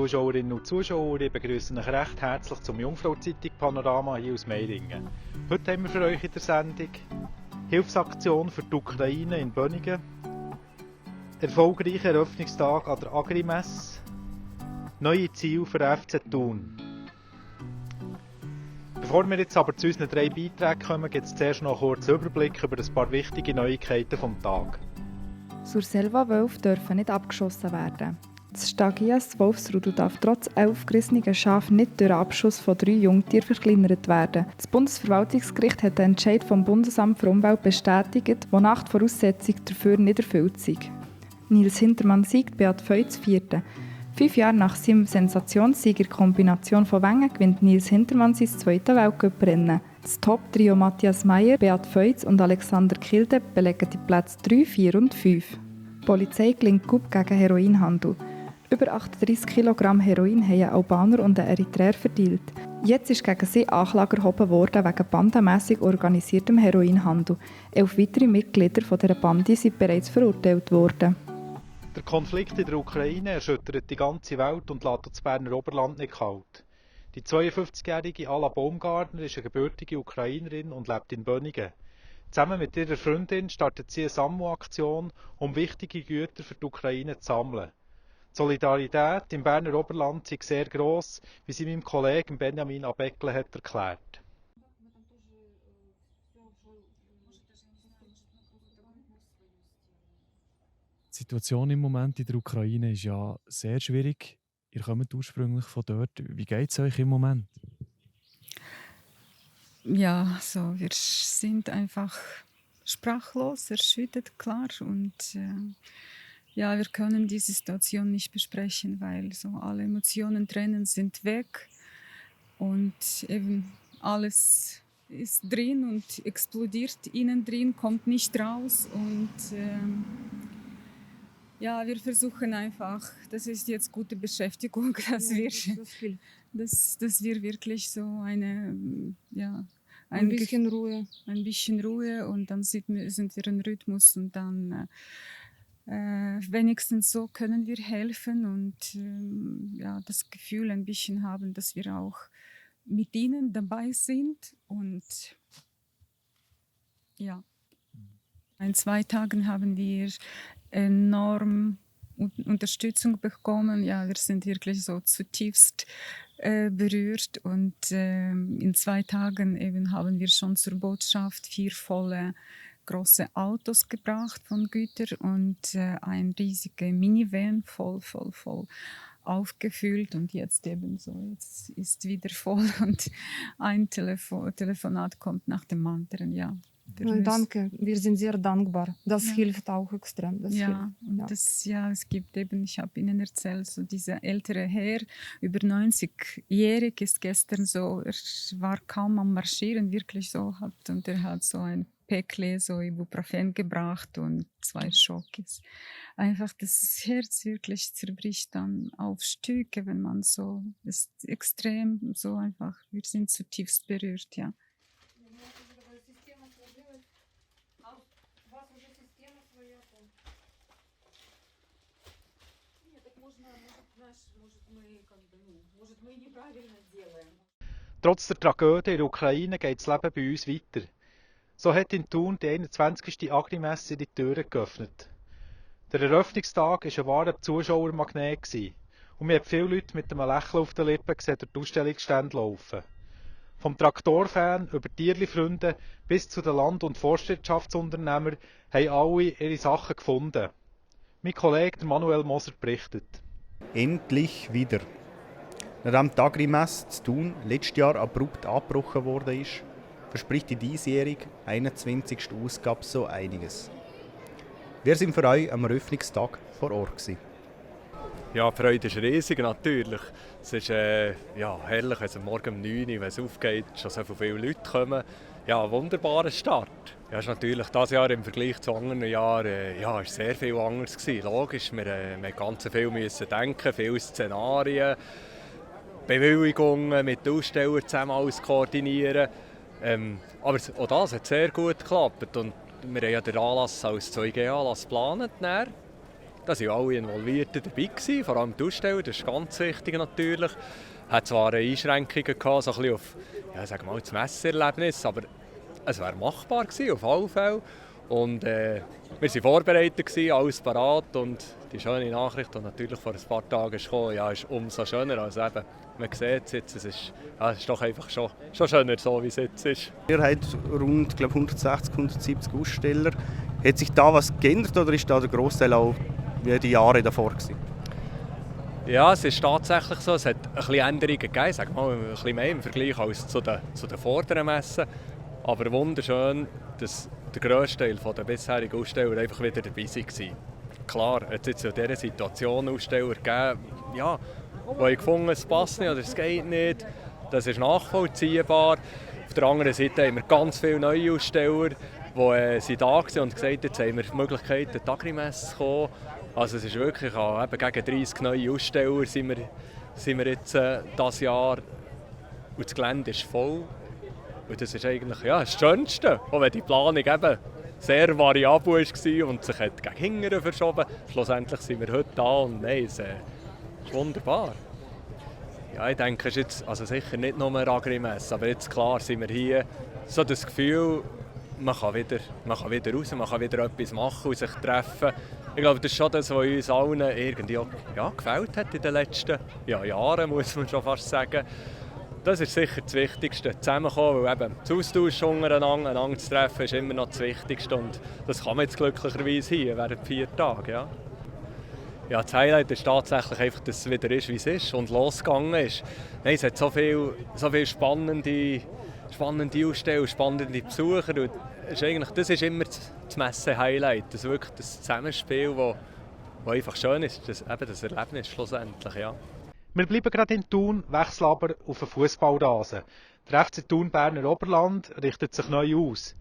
Zuschauerinnen und Zuschauer, ich begrüße euch recht herzlich zum Jungfrau-Zeitung Panorama hier aus Meiringen. Heute haben wir für euch in der Sendung Hilfsaktion für die Ukraine in Bönigen, erfolgreicher Eröffnungstag an der Agrimesse, neue Ziele für den FC Thun. Bevor wir jetzt aber zu unseren 3 Beiträgen kommen, gibt es zuerst noch einen kurzen Überblick über ein paar wichtige Neuigkeiten vom Tag. Surselva-Wölfe dürfen nicht abgeschossen werden. Das Stagias Wolfsrudel darf trotz 11 gerissener Schafe nicht durch Abschuss von 3 Jungtieren verkleinert werden. Das Bundesverwaltungsgericht hat den Entscheid vom Bundesamt für Umwelt bestätigt, wonach die Voraussetzungen dafür nicht erfüllt sind. Nils Hintermann siegt, Beat Feuz vierte. 5 Jahre nach seinem Sensationssieg in der Kombination von Wengen gewinnt Nils Hintermann sein zweites Weltcuprennen. Das Top-Trio Matthias Meyer, Beat Feuz und Alexander Kilde belegen die Plätze 3, 4 und 5. Die Polizei gelingt gut gegen Heroinhandel. Über 38 Kilogramm Heroin haben ein Albaner und ein Eritreer verdealt. Jetzt ist gegen sie Anklage erhoben worden wegen bandenmässig organisiertem Heroinhandel. 11 weitere Mitglieder dieser Bande sind bereits verurteilt worden. Der Konflikt in der Ukraine erschüttert die ganze Welt und lässt das Berner Oberland nicht kalt. Die 52-jährige Alla Baumgartner ist eine gebürtige Ukrainerin und lebt in Bönigen. Zusammen mit ihrer Freundin startet sie eine Sammelaktion, um wichtige Güter für die Ukraine zu sammeln. Die Solidarität im Berner Oberland ist sehr gross, wie sie meinem Kollegen Benjamin Abeckle hat erklärt. Die Situation im Moment in der Ukraine ist ja sehr schwierig. Ihr kommt ursprünglich von dort. Wie geht es euch im Moment? Ja, so, wir sind einfach sprachlos, erschüttert, klar. Und ja, wir können die Situation nicht besprechen, weil so alle Emotionen, Tränen sind weg. Und eben alles ist drin und explodiert innen drin, kommt nicht raus. Und ja, wir versuchen einfach, das ist jetzt gute Beschäftigung, dass wir wirklich so ein bisschen Ruhe und dann sind wir in Rhythmus und dann wenigstens so können wir helfen und das Gefühl ein bisschen haben, dass wir auch mit ihnen dabei sind und ja. In 2 Tagen haben wir enorm Unterstützung bekommen. Ja, wir sind wirklich so zutiefst berührt und in 2 Tagen eben haben wir schon zur Botschaft 4 volle große Autos gebracht von Gütern und ein riesiger Minivan voll aufgefüllt und jetzt eben so, jetzt ist wieder voll und ein Telefonat kommt nach dem anderen, ja. Danke, wir sind sehr dankbar. Das hilft auch extrem. Es gibt eben, ich habe Ihnen erzählt, so dieser ältere Herr, über 90-jährig, ist gestern so, er war kaum am Marschieren, wirklich so, und er hat so ein Päckle, so Ibuprofen gebracht und 2 Schokis. Einfach das Herz wirklich zerbricht dann auf Stücke, wenn man so, ist extrem so einfach, wir sind zutiefst berührt, ja. Trotz der Tragödie in der Ukraine geht das Leben bei uns weiter. So hat in Thun die 21. Agrimesse die Türen geöffnet. Der Eröffnungstag war ein wahrer Zuschauermagnet und wir haben viele Leute mit einem Lächeln auf den Lippen gesehen durch die Ausstellungsstände laufen. Vom Traktorfan über Tierli-Freunde bis zu den Land- und Forstwirtschaftsunternehmern haben alle ihre Sachen gefunden. Mein Kollege Manuel Moser berichtet. Endlich wieder. Nachdem die Agrimesse zu Thun letztes Jahr abrupt abgebrochen worden ist, verspricht die diesjährige 21. Ausgabe so einiges. Wir sind für euch am Eröffnungstag vor Ort gewesen. Ja, die Freude ist riesig natürlich. Es ist herrlich, wenn es morgen um 9 Uhr, wenn es aufgeht, schon so viele Leute kommen. Ja, ein wunderbarer Start. Ja, ist natürlich dieses Jahr im Vergleich zu anderen Jahren ist sehr viel anders gewesen. Logisch, wir mussten ganz viel denken, viele Szenarien, Bewilligungen mit den Ausstellern zusammen alles koordinieren. Aber auch das hat sehr gut geklappt. Und wir haben ja den Anlass als 2G-Anlass geplant. da waren alle Involvierten dabei gewesen, vor allem die Aussteller, das ist ganz wichtig natürlich. Hat zwar Einschränkungen gehabt, so ein bisschen auf, ja, sagen wir mal, das Messerlebnis, aber es wäre machbar gewesen, auf alle Fälle. Und wir waren vorbereitet gewesen, alles parat, und die schöne Nachricht, die natürlich vor ein paar Tagen kam, ja, ist umso schöner. Also eben, man sieht es jetzt, es ist doch einfach schon schöner, so wie es jetzt ist. Ihr habt rund 160, 170 Aussteller. Hat sich da was geändert oder ist da der Grossteil auch wie die Jahre davor gewesen? Ja, es ist tatsächlich so, es hat ein bisschen Änderungen gegeben, sag mal, ein bisschen mehr im Vergleich als zu den vorderen Messen. Aber wunderschön, dass der grösste Teil der bisherigen Aussteller einfach wieder dabei war. Klar, es hat jetzt in dieser Situation Aussteller gegeben, ja, die haben gefunden, es passt nicht oder es geht nicht. Das ist nachvollziehbar. Auf der anderen Seite haben wir ganz viele neue Aussteller, die sind da waren und gesagt haben, jetzt haben wir die Möglichkeit, an die Agrimesse zu kommen. Also es ist wirklich, eben gegen 30 neue Aussteller sind wir jetzt dieses Jahr. Und das Gelände ist voll. Und das ist eigentlich das Schönste, auch wenn die Planung eben sehr variabel war und sich gegen hinten verschoben. Schlussendlich sind wir heute da und nein, es ist wunderbar. Ja, ich denke, es ist jetzt, also sicher nicht nur eine Agrimesse, aber jetzt klar sind wir hier. So das Gefühl, man kann wieder raus, man kann wieder etwas machen und sich treffen. Ich glaube, das ist schon das, was uns allen irgendwie auch, gefällt hat in den letzten Jahren, muss man schon fast sagen. Das ist sicher das Wichtigste, zusammenkommen, weil eben das Austausch untereinander, einander zu treffen, ist immer noch das Wichtigste und das kann man jetzt glücklicherweise hier während 4 Tagen. Ja, das Highlight ist tatsächlich einfach, dass es wieder ist, wie es ist und losgegangen ist. Nein, es hat so viel spannende Aussteller, spannende Besucher und das ist immer das Messe-Highlight, das wirklich das Zusammenspiel, das einfach schön ist, das Erlebnis schlussendlich, ja. Wir bleiben gerade in Thun, wechseln aber auf den Fußballrasen. Der FC Thun Berner Oberland richtet sich neu aus.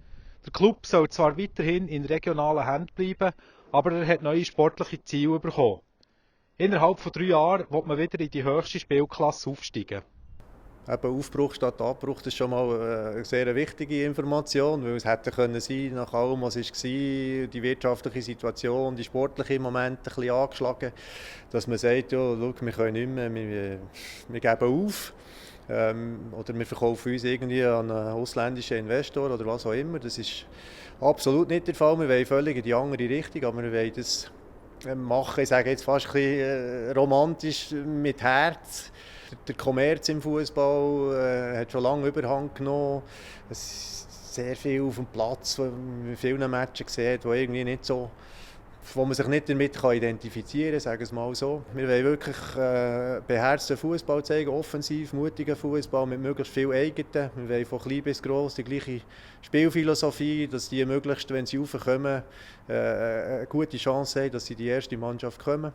Der Club soll zwar weiterhin in regionalen Händen bleiben, aber er hat neue sportliche Ziele bekommen. Innerhalb von 3 Jahren will man wieder in die höchste Spielklasse aufsteigen. Eben Aufbruch statt Abbruch, das ist schon mal eine sehr wichtige Information, weil es hätte können sein, nach allem, was war, die wirtschaftliche Situation, die sportliche Moment ein bisschen angeschlagen, dass man sagt, ja, schau, wir können nicht mehr, wir geben auf. Oder wir verkaufen uns irgendwie an einen ausländischen Investor oder was auch immer. Das ist absolut nicht der Fall. Wir wollen völlig in die andere Richtung, aber wir wollen das machen, ich sage jetzt fast ein bisschen romantisch, mit Herz. Der Kommerz im Fußball hat schon lange Überhand genommen. Es ist sehr viel auf dem Platz, wo man in vielen Matches sieht, wo man sich nicht damit identifizieren kann, sagen wir es mal so. Wir wollen wirklich beherzten Fußball zeigen, offensiv, mutigen Fußball mit möglichst viel Eigenen. Wir wollen von klein bis gross die gleiche Spielphilosophie, dass die möglichst, wenn sie raufkommen, eine gute Chance haben, dass sie die erste Mannschaft kommen.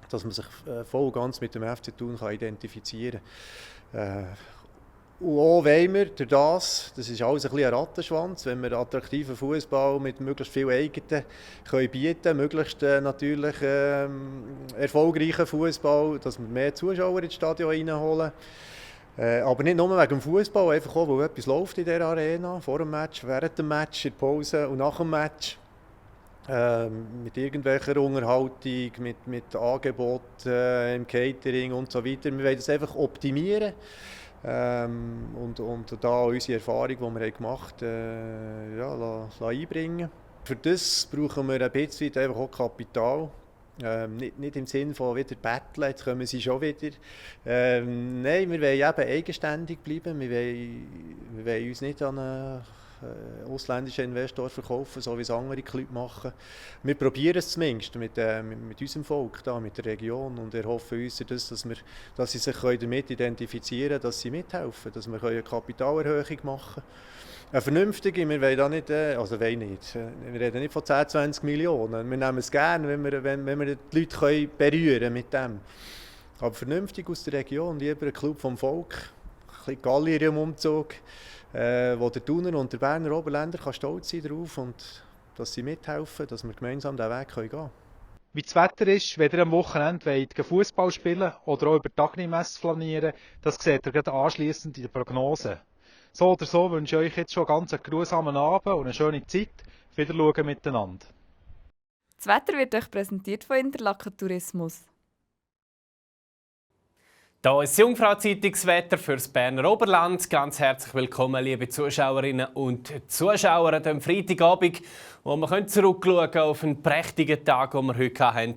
Dass man sich voll und ganz mit dem FC Thun identifizieren kann. Und auch wollen wir durch das ist alles ein bisschen ein Rattenschwanz, wenn wir attraktiven Fußball mit möglichst viel Eigenen bieten können, möglichst natürlich erfolgreichen Fußball, dass wir mehr Zuschauer ins Stadion reinholen. Aber nicht nur wegen dem Fußball, einfach auch, weil etwas läuft in dieser Arena, vor dem Match, während dem Match, in der Pause und nach dem Match. Mit irgendwelcher Unterhaltung, mit Angeboten im Catering und so weiter. Wir wollen das einfach optimieren und da unsere Erfahrung, die wir gemacht haben, einbringen. Für das brauchen wir ein bisschen einfach auch Kapital. Nicht im Sinne von wieder betteln, jetzt kommen sie schon wieder. Nein, wir wollen eben eigenständig bleiben. Wir wollen uns nicht an einen ausländischen Investor verkaufen, so wie es andere Leute machen. Wir probieren es zumindest mit unserem Volk, da, mit der Region, und erhoffen uns, dass sie sich damit identifizieren können, dass sie mithelfen, dass wir eine Kapitalerhöhung machen können. Eine vernünftige, wir wollen da nicht, wir reden nicht von 10, 20 Millionen. Wir nehmen es gerne, wenn wir die Leute berühren können mit dem. Aber vernünftig aus der Region, lieber ein Club vom Volk, ein bisschen Gallier im Umzug, wo der Thuner und der Berner Oberländer stolz sein darauf und dass sie mithelfen, dass wir gemeinsam diesen Weg gehen können. Wie das Wetter ist, wenn ihr am Wochenende Fußball spielen oder auch über die Agrimesse flanieren, das seht ihr gerade anschliessend in der Prognose. So oder so wünsche ich euch jetzt schon ganz einen geruhsamen Abend und eine schöne Zeit. Wiederschauen miteinander. Das Wetter wird euch präsentiert von Interlaken Tourismus. Hier ist das Jungfrau-Zeitungswetter für das Berner Oberland. Ganz herzlich willkommen, liebe Zuschauerinnen und Zuschauer, an diesem Freitagabend, wo wir zurückschauen auf einen prächtigen Tag, den wir heute hatten,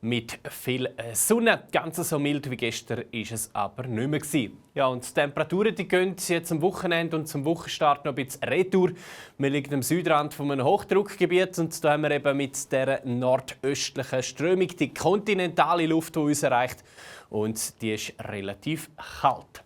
mit viel Sonne. Ganz so mild wie gestern war es aber nicht mehr. Ja, und die Temperaturen die gehen jetzt am Wochenende und zum Wochenstart noch ein bisschen retour. Wir liegen am Südrand von einem Hochdruckgebiet und da haben wir eben mit der nordöstlichen Strömung die kontinentale Luft, die uns erreicht. Und die ist relativ kalt.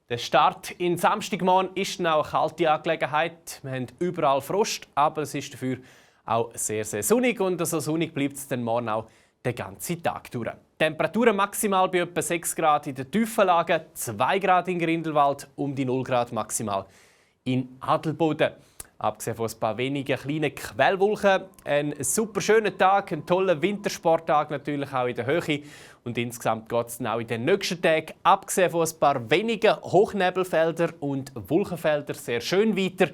Der Start in Samstagmorgen ist auch eine kalte Angelegenheit. Wir haben überall Frost, aber es ist dafür auch sehr, sehr sonnig. Und so sonnig bleibt es dann morgen auch den ganzen Tag durch. Temperaturen maximal bei etwa 6 Grad in den Tiefenlagen, 2 Grad in Grindelwald, um die 0 Grad maximal in Adelboden. Abgesehen von ein paar wenigen kleinen Quellwolken, ein super schöner Tag, ein toller Wintersporttag natürlich auch in der Höhe. Und insgesamt geht es dann auch in den nächsten Tagen, abgesehen von ein paar wenigen Hochnebelfeldern und Wolkenfeldern, sehr schön weiter.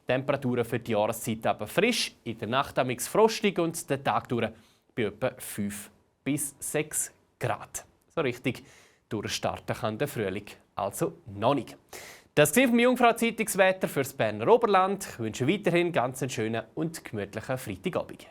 Temperaturen für die Jahreszeit aber frisch, in der Nacht amix frostig und den Tag durch bei etwa 5 bis 6 Grad. So richtig durchstarten kann der Frühling also noch nicht. Das war vom Jungfrau-Zeitungswetter für das Berner Oberland. Ich wünsche weiterhin ganz einen schönen und gemütlichen Freitagabend.